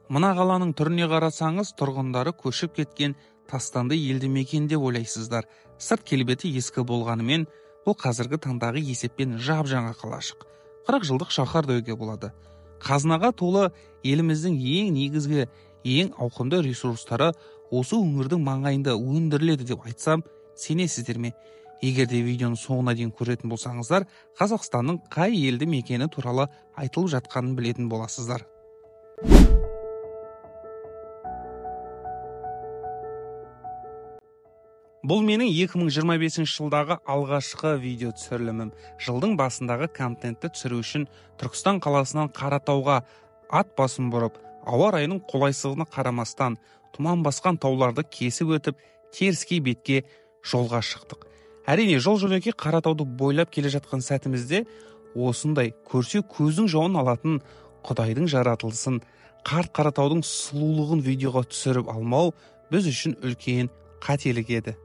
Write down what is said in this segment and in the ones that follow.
Мына қаланың түріне қарасаңыз, тұрғындары көшіп кеткен тастанды елді мекен деп ойлайсыздар. Сырт келбеті ескі болғанымен, бұл қазіргі таңдағы есеппен жап-жаңа қалашық. 40 жылдық шаһар деуге болады. Қазынаға толы еліміздің ең негізгі, ең ауқымды ресурстары осы өңірдің маңайында өндіріледі деп айтсам, сенесіздер ме? Егер де видеоның соңына дейін көретін болсаңыздар, Қазақстанның қай елді мекені туралы айтылып жатқанын білетін боласыздар. Бұл менің 2025 жылдағы алғашқы видео түсірілімім. Жылдың басындағы контентті түсіру үшін Түркістан қаласынан Қаратауға ат басын бұрып, ауа райының қолайсыздығына қарамастан, тұман басқан тауларды кесіп өтіп, теріскей бетке жолға шықтық. Әрине, жол жөнекей Қаратауды бойлап келе жатқан сәтімізде осындай көрсе көздің жауын алатын Құдайдың жаратылысын, қарт Қаратаудың сұлулығын видеоға түсіріп алмау біз үшін үлкен қателік еді.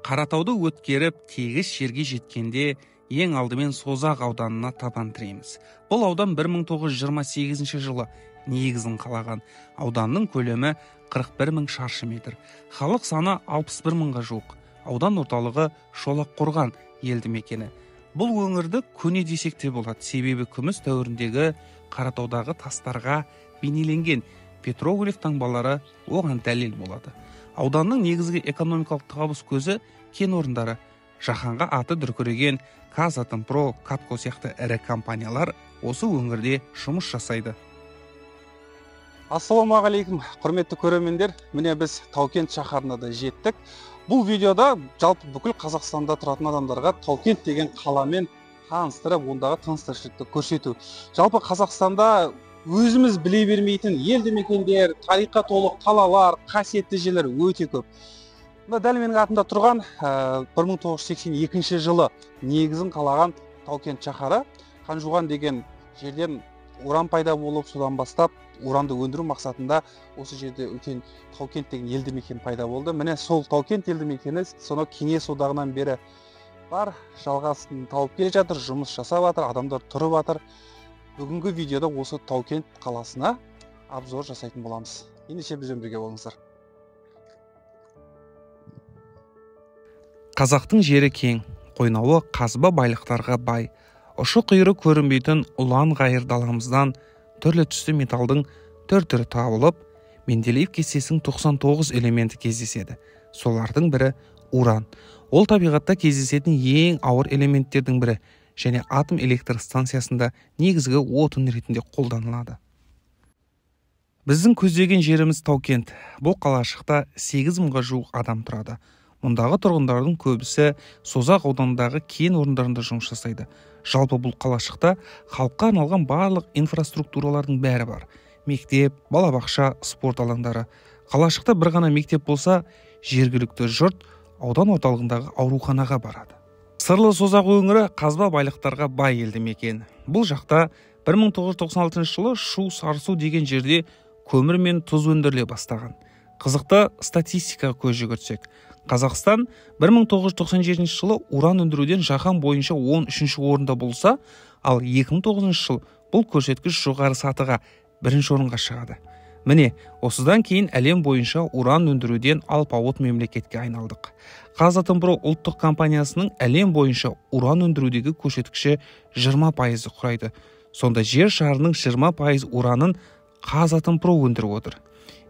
Қаратауды өткеріп, тегіс жерге жеткенде ең алдымен Созақ ауданына табан тірейтінбіз. Бұл аудан 1928 жылы негізін қалаған. Ауданның көлемі 41 мың шаршы метр. Халық саны 61 мыңға жуық. Аудан орталығы Шолаққорған елді мекені. Бұл өңірді көне десек те болады. Себебі күміс дәуіріндегі Қаратаудағы тастарға бейнеленген петроглиф таңбалары оған дәлел болады. Ауданның негізгі экономикалық табыс көзі кен орындары. Жаһанға аты дүркіреген Казатомпро, Катко сияқты ірі компаниялар осы өңірде жұмыс жасайды. Ассалаумағалейкум, құрметті көрермендер. Міне біз Таукент шаһарына да жеттік. Бұл видеода жалпы бүкіл Қазақстанда тұратын адамдарға Таукент деген қаламен таныстырып, ондағы тыныс-тіршілікті көрсету. Жалпы Қазақстанда өзіміз біле бермейтін елді мекендер, тарихқа толы қалалар, қасиетті жерлер өте көп. Мына дәл менің артымда тұрған 1982 жылы негізін қалаған Таукент шаһары. Қанжуған деген жерден уран пайда болып, содан бастап уранды өндіру мақсатында осы жерде үлкен Таукент деген елді мекен пайда болды. Міне сол Таукент елді мекені сонау Кеңес одағынан бері бар, жалғасын тауып келе жатыр, жұмыс жасап жатыр, адамдар тұрып жатыр. Бүгінгі видеода осы Таукент қаласына обзор жасайтын боламыз. Ендеше бізбен бірге болыңыздар. Қазақтың жері кең, қойнауы қазба байлықтарға бай. Ұшы-қиыры көрінбейтін ұлан-ғайыр даламыздан түрлі түсті металдың түр-түрі табылып, Менделеев кестесінің 99 элементі кездеседі. Солардың бірі уран. Ол табиғатта кездесетін ең ауыр элементтердің бірі және атом электр станциясында негізгі отын ретінде қолданылады. Біздің көздеген жеріміз Таукент. Бұл қалашықта 8 мыңға жуық адам тұрады. Мұндағы тұрғындардың көбісі Созақ ауданындағы кен орындарында жұмыс жасайды. Жалпы бұл қалашықта халыққа арналған барлық инфраструктуралардың бәрі бар. Мектеп, балабақша, спорт алаңдары. Қалашықта бір ғана мектеп болса, жергілікті жұрт аудан орталығындағы ауруханаға барады. Сырлы Созақ өңірі қазба байлықтарға бай елді мекен. Бұл жақта 1996 жылы Шу Сарысу деген жерде көмір мен тұз өндіріле бастаған. Қызықты статистикаға көз жүгіртсек, Қазақстан 1997 жылы уран өндіруден жаһан бойынша 13-ші орында болса, ал 2009 жыл бұл көрсеткіш жоғары сатыға бірінші орынға шығады. Міне, осыдан кейін әлем бойынша уран өндіруден алпауыт мемлекетке айналдық. Казатомпро ұлттық компаниясының әлем бойынша уран өндірудегі көрсеткіші 20% құрайды. Сонда жер шарының 20% уранын Казатомпро өндіріп отыр.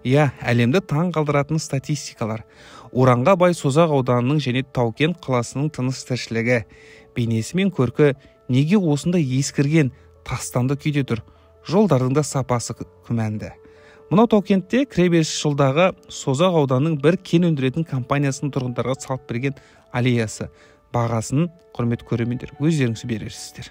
Иә, әлемді таң қалдыратын статистикалар. Уранға бай Созақ ауданының және Таукент қаласының тыныс тіршілігі, бейнесі мен көркі неге осындай ескірген тастанды күйде тұр? Жолдардың да сапасы күмәнді. Мынау Таукентте кіреберіс жылдағы Созақ ауданының бір кен өндіретін компаниясының тұрғындарға салып берген аллеясы. Бағасын, құрметті көрермендер, өздеріңіз берерсіздер.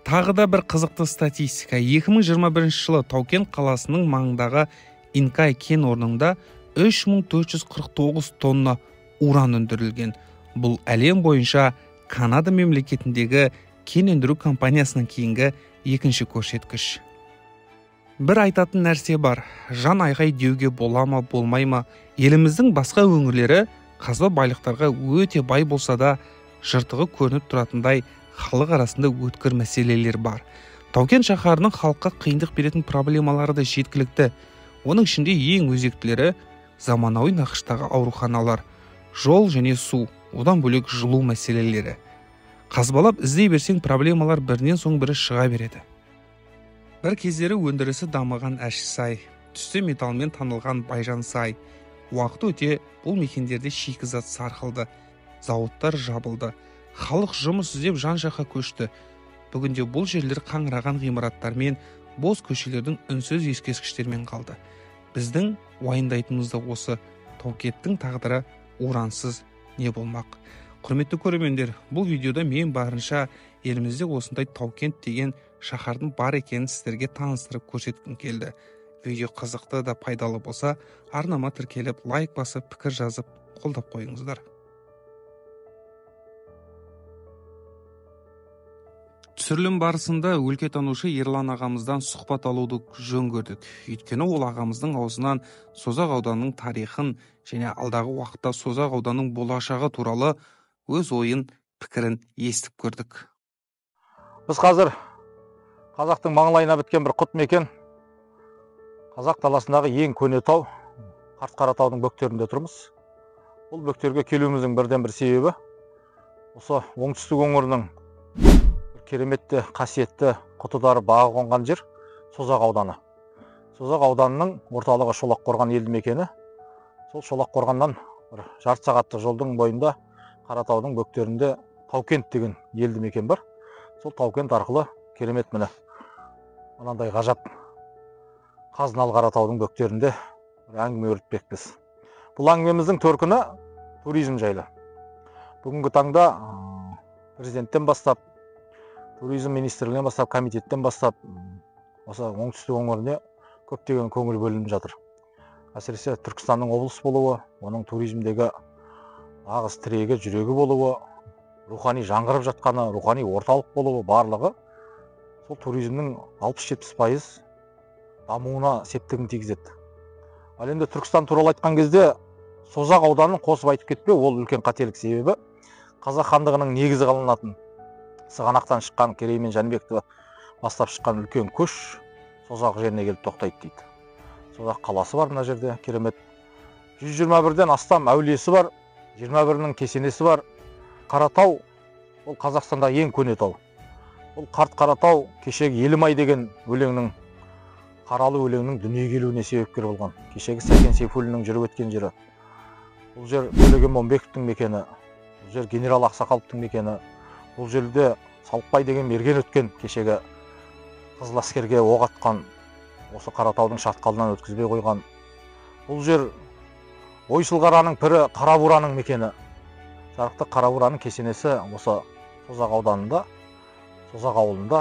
Тағы да бір қызықты статистика. 2021 жылы Таукент қаласының маңындағы Инкай кен орнында 3449 тонна уран өндірілген. Бұл әлем бойынша Канада мемлекетіндегі кен өндіру компаниясынан кейінгі екінші көрсеткіш. Бір айтатын нәрсе бар, жан айғай деуге бола ма, болмай ма, еліміздің басқа өңірлері қазба байлықтарға өте бай болса да, жыртығы көрініп тұратындай халық арасында өткір мәселелер бар. Таукент шаһарының халыққа қиындық беретін проблемалары да жеткілікті. Оның ішінде ең өзектілері заманауи нақыштағы ауруханалар, жол және су, одан бөлек жылу мәселелері. Қазбалап іздей берсең, проблемалар бірінен соң бірі шыға береді. Бір кездері өндірісі дамыған Әшісай, түсті металмен танылған Байжансай. Уақыт өте бұл мекендерде шикізат сарқылды, зауыттар жабылды, халық жұмыс іздеп жан-жаққа көшті. Бүгінде бұл жерлер қаңыраған ғимараттармен, бос көшелердің үнсіз ескерткіштермен қалды. Біздің уайымдайтынымыз да осы. Таукенттің тағдыры урансыз не болмақ? Құрметті көрермендер, бұл видеода мен барынша елімізде осындай Таукент деген шаһардың бар екенін сіздерге таныстырып көрсеткім келді. Видео қызықты да пайдалы болса, арнама тіркеліп, лайк басып, пікір жазып, қолдап қойыңыздар. Түсірілім барысында өлкетанушы Ерлан ағамыздан сұхбат алуды жөн көрдік. Өйткені ол ағамыздың аузынан Созақ ауданының тарихын және алдағы уақытта Созақ ауданының болашағы туралы өз ойын, пікірін естіп көрдік. Біз қазір қазақтың маңлайына біткен бір құт мекен, қазақ даласындағы ең көне тау, Қарт Қаратаудың бөктерінде тұрмыз. Бұл бөктерге келуіміздің бірден бір себебі осы оңтүстік өңірінің кереметті, қасиетті, құтыдары бағы қонған жер Созақ ауданы. Созақ ауданының орталығы Шолаққорған елді мекені. Сол Шолаққорғаннан бір жарты сағаттық жолдың бойында Қаратаудың бөктерінде Таукент деген елді мекен бар. Сол Таукент арқылы керемет міне мынандай ғажап қазыналы Қаратаудың бөктерінде бір әңгіме өрбітпекпіз. Бұл әңгімеміздің төркіні туризм жайлы. Бүгінгі таңда президенттен бастап, туризм министрлігінен бастап, комитеттен бастап осы оңтүстік өңіріне көптеген көңіл бөлініп жатыр. Әсіресе Түркістанның облыс болуы, оның туризмдегі нағыз тірегі, жүрегі болуы, рухани жаңғырып жатқаны, рухани орталық болуы, барлығы сол туризмнің 60-70% дамуына септігін тигізеді. Ал енді Түркістан туралы айтқан кезде Созақ ауданын қосып айтып кетпеу ол үлкен қателік. Себебі Қазақ хандығының негізі қаланатын Сығанақтан шыққан Керей мен Жәнібекті бастап шыққан үлкен көш Созақ жеріне келіп тоқтайды дейді. Созақ қаласы бар мына жерде, керемет. 121-ден астам әулиесі бар, 21-нің кесенесі бар. Қаратау ол Қазақстандағы ең көне тау. Бұл Қарт Қаратау кешегі Елімай деген өлеңнің, қаралы өлеңнің дүниеге келуіне себепкер болған. Кешегі Сәкен Сейфуллиннің жүріп өткен жері. Бұл жер Төлеген Момбековтің мекені, бұл жер генерал Ақсақаловтың мекені. Бұл жерде Салықбай деген мерген өткен, кешегі қызыл әскерге оқ атқан, осы Қаратаудың шатқалынан өткізбей қойған. Бұл жер Ойсылқараның пірі Қарабураның мекені. Жарықтық Қарабураның кесенесі осы Созақ ауданында, Созақ ауылында.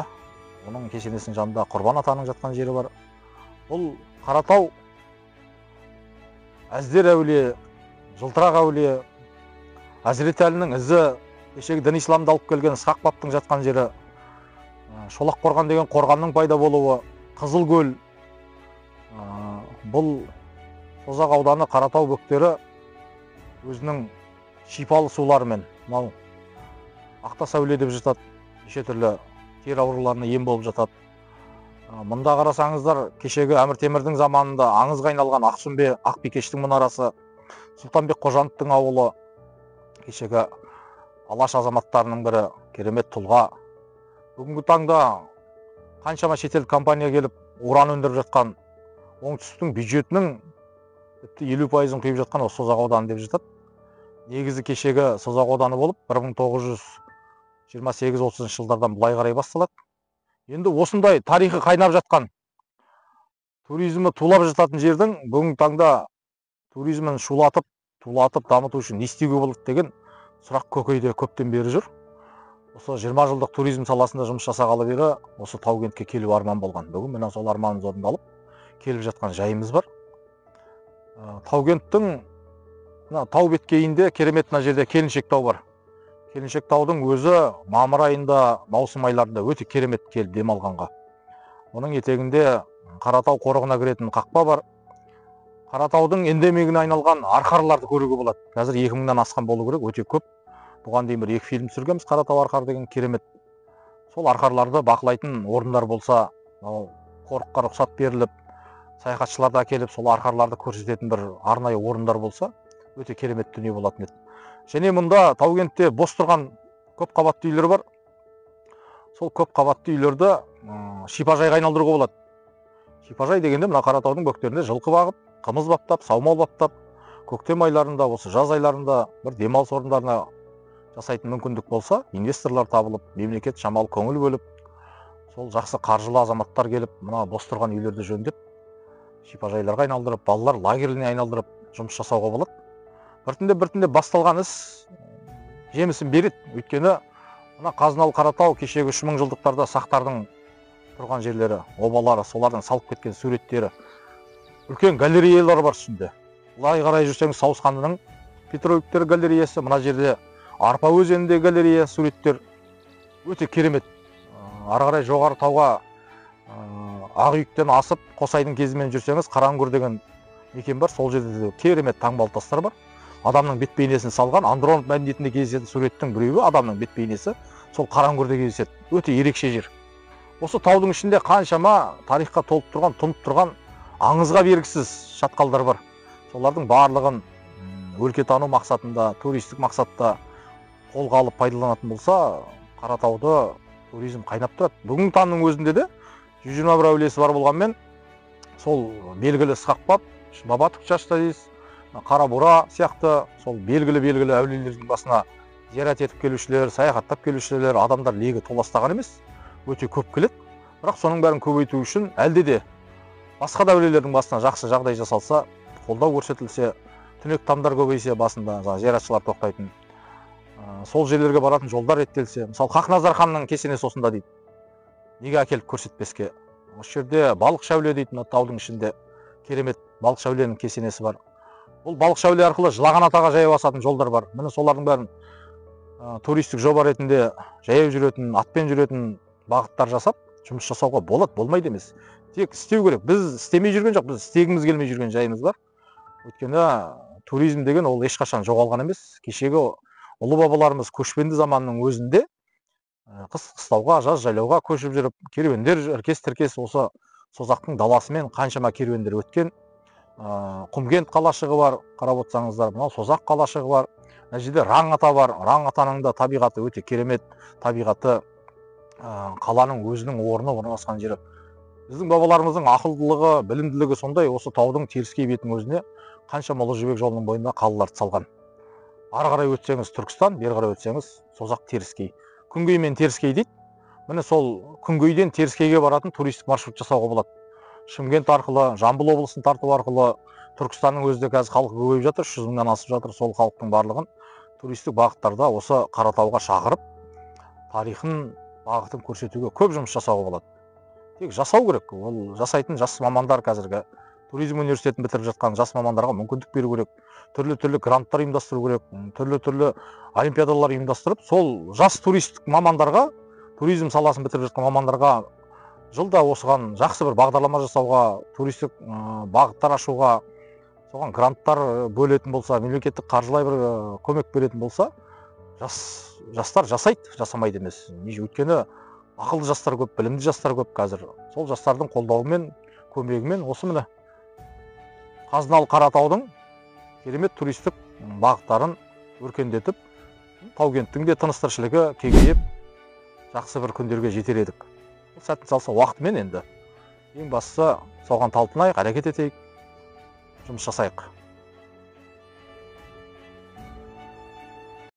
Оның кесенесінің жанында Құрбан атаның жатқан жері бар. Бұл Қаратау Әздер әулие, Жылтырақ әулие, Әзірет Әлінің ізі, кешегі дін исламды алып келген Ысқақ баптың жатқан жері, Шолаққорған деген қорғанның пайда болуы, Қызылкөл. Бұл Созақ ауданы Қаратау бөктері өзінің шипалы суларымен, мынау Ақтас әулие деп жатады, неше түрлі тері ауруларына ем болып жатады. Мұнда қарасаңыздар, кешегі Әмір Темірдің заманында аңызға айналған Ақсүмбе, Ақбикештің мұнарасы, Сұлтанбек Қожановтың ауылы, кешегі Алаш азаматтарының бірі, керемет тұлға. Бүгінгі таңда қаншама шетел компания келіп уран өндіріп жатқан, оңтүстіктің бюджетінің тіпті 50%-ын құйып жатқан осы Созақ ауданы деп жатады. Негізі кешегі Созақ ауданы болып 1928-30 жылдардан былай қарай басталады. Енді осындай тарихы қайнап жатқан, туризмі тулап жататын жердің бүгінгі таңда туризмін шулатып, тулатып дамыту үшін не істеуге болады деген сұрақ көкейде көптен бері жүр. Осы 20 жылдық туризм саласында жұмыс жасағалы бері осы Таукентке келу арман болған. Бүгін міне сол арманымыз орындалып келіп жатқан жайымыз бар. Таукенттің мына тау беткейінде керемет мына жерде Келіншек тау бар. Келіншек таудың өзі мамыр айында, маусым айларында өте керемет келіп демалғанға. Оның етегінде Қаратау қорығына кіретін қақпа бар. Қаратаудың эндемигіне айналған арқарларды көруге болады. Қазір 2000-нан асқан болу керек, өте көп. Бұған дейін бір 2 фильм түсіргенбіз, Қаратау арқар деген керемет. Сол арқарларды бақылайтын орындар болса, мынау қорыққа рұқсат беріліп, саяхатшыларды әкеліп, сол арқарларды көрсететін бір арнайы орындар болса, өте керемет дүние болатын еді. Және мұнда Таукентте бос тұрған көп қабатты үйлер бар. Сол көп қабатты үйлерді шипажайға айналдыруға болады. Шипажай дегенде мына Қаратаудың бөктерінде жылқы бағып, қымыз баптап, саумал баптап, көктем айларында, осы жаз айларында бір демалыс орындарына жасайтын мүмкіндік болса, инвесторлар табылып, мемлекет шамалы көңіл бөліп, сол жақсы қаржылы азаматтар келіп, мына бос тұрған үйлерді жөндеп, шипажайларға айналдырып, балалар лагеріне айналдырып жұмыс жасауға болады. Біртіндеп басталған іс жемісін береді. Өйткені мына қазыналы Қаратау кешегі 3000 жылдықтарда сақтардың тұрған жерлері, обалары, солардың салып кеткен суреттері, үлкен галереялар бар үстінде. Былай қарай жүрсеңіз Сауысқанның петроглифтер галереясы, мына жерде Арпа өзенінде галерея, суреттер өте керемет. Ары қарай жоғары тауға Ақүйіктен асып Қосайдың кезімен жүрсеңіз Қараңгүр деген мекен бар, сол жерде де керемет таңбалы тастар бар. Адамның бет бейнесін салған, Андронов мәдениетінде кездесетін суреттің біреуі адамның бет бейнесі, сол Қараңгүрде кездеседі. Өте ерекше жер. Осы таудың ішінде қаншама тарихқа толып тұрған, тұнып тұрған аңызға бергісіз шатқалдар бар. Солардың барлығын өлкетану мақсатында, туристік мақсатта қолға алып пайдаланатын болса, Қаратауды туризм қайнап тұрады. Бүгінгі таңның өзінде де 121 әулиесі бар болғанмен, сол белгілі Ысқақ баб, Баба Түкшашта дейсіз, Қарабура сияқты сол белгілі әулиелердің басына зиярат етіп келушілер, саяхаттап келушілер, адамдар легі толастаған емес, өте көп келеді. Бірақ соның бәрін көбейту үшін әлде де басқа да әулиелердің басына жақсы жағдай жасалса, қолдау көрсетілсе, түнек тамдар көбейсе, басында зияратшылар тоқтайтын, сол жерлерге баратын жолдар реттелсе, мысалы Хақназар ханның кесенесі осында дейді, неге әкеліп көрсетпеске? Осы жерде Балықшы әулие дейді, мына таудың ішінде керемет Балықшы әулиенің кесенесі бар. Бұл Балықшы әулие арқылы Жылаған атаға жаяу асатын жолдар бар. Міне солардың бәрін туристік жоба ретінде жаяу жүретін, атпен жүретін бағыттар жасап, жұмыс жасауға болады, болмайды емес. Тек істеу керек. Біз істемей жүрген жоқ, біз істегіміз келмей жүрген жайымыз бар. Өйткені туризм деген ол ешқашан жоғалған емес. Кешегі ұлы бабаларымыз көшпенді заманның өзінде қыс қыстауға, жаз жайлауға көшіп жүріп, керуендер іркес-тіркес осы Созақтың даласымен қаншама керуендер өткен. Құмкент қалашығы бар, қарап отырсаңыздар, мынау Созақ қалашығы бар. Мына жерде Раң ата бар. Раң атаның да табиғаты өте керемет, табиғаты, қаланың өзінің орны орналасқан жері. Біздің бабаларымыздың ақылдылығы, білімділігі сондай, осы таудың теріскей бетінің өзіне қаншама Ұлы Жібек жолының бойында қалаларды салған. Ары қарай өтсеңіз Түркістан, бері қарай өтсеңіз Созақ теріскей. Күнгей мен теріскей дейді. Міне сол Күнгейден теріскейге баратын туристік маршрут жасауға болады. Шымкент арқылы, Жамбыл облысын тарту арқылы, Түркістанның өзі де қазір халқы көбейіп жатыр, 300 мыңнан асып жатыр. Сол халықтың барлығын туристік бағыттарда осы Қаратауға шақырып, тарихын, бағытын көрсетуге көп жұмыс жасауға болады. Тек жасау керек. Ол жасайтын жас мамандар, қазіргі туризм университетін бітіріп жатқан жас мамандарға мүмкіндік беру керек. Түрлі-түрлі гранттар ұйымдастыру керек, түрлі-түрлі олимпиадалар ұйымдастырып, сол жас туристік мамандарға, туризм саласын бітіріп жатқан мамандарға жылда осыған жақсы бір бағдарлама жасауға, туристік бағыттар ашуға, соған гранттар бөлетін болса, мемлекеттік қаржылай бір көмек беретін болса, жастар жасайды, жасамайды емес. Өйткені ақылды жастар көп, білімді жастар көп қазір. Сол жастардың қолдауымен, көмегімен осы міне қазыналы Қаратаудың керемет туристік бағыттарын өркендетіп, Таукенттің де тыныс тіршілігі кеңейіп, жақсы бір күндерге жетер едік. Сәтін салса уақытымен енді. Ең бастысы соған талпынайық, әрекет етейік, жұмыс жасайық.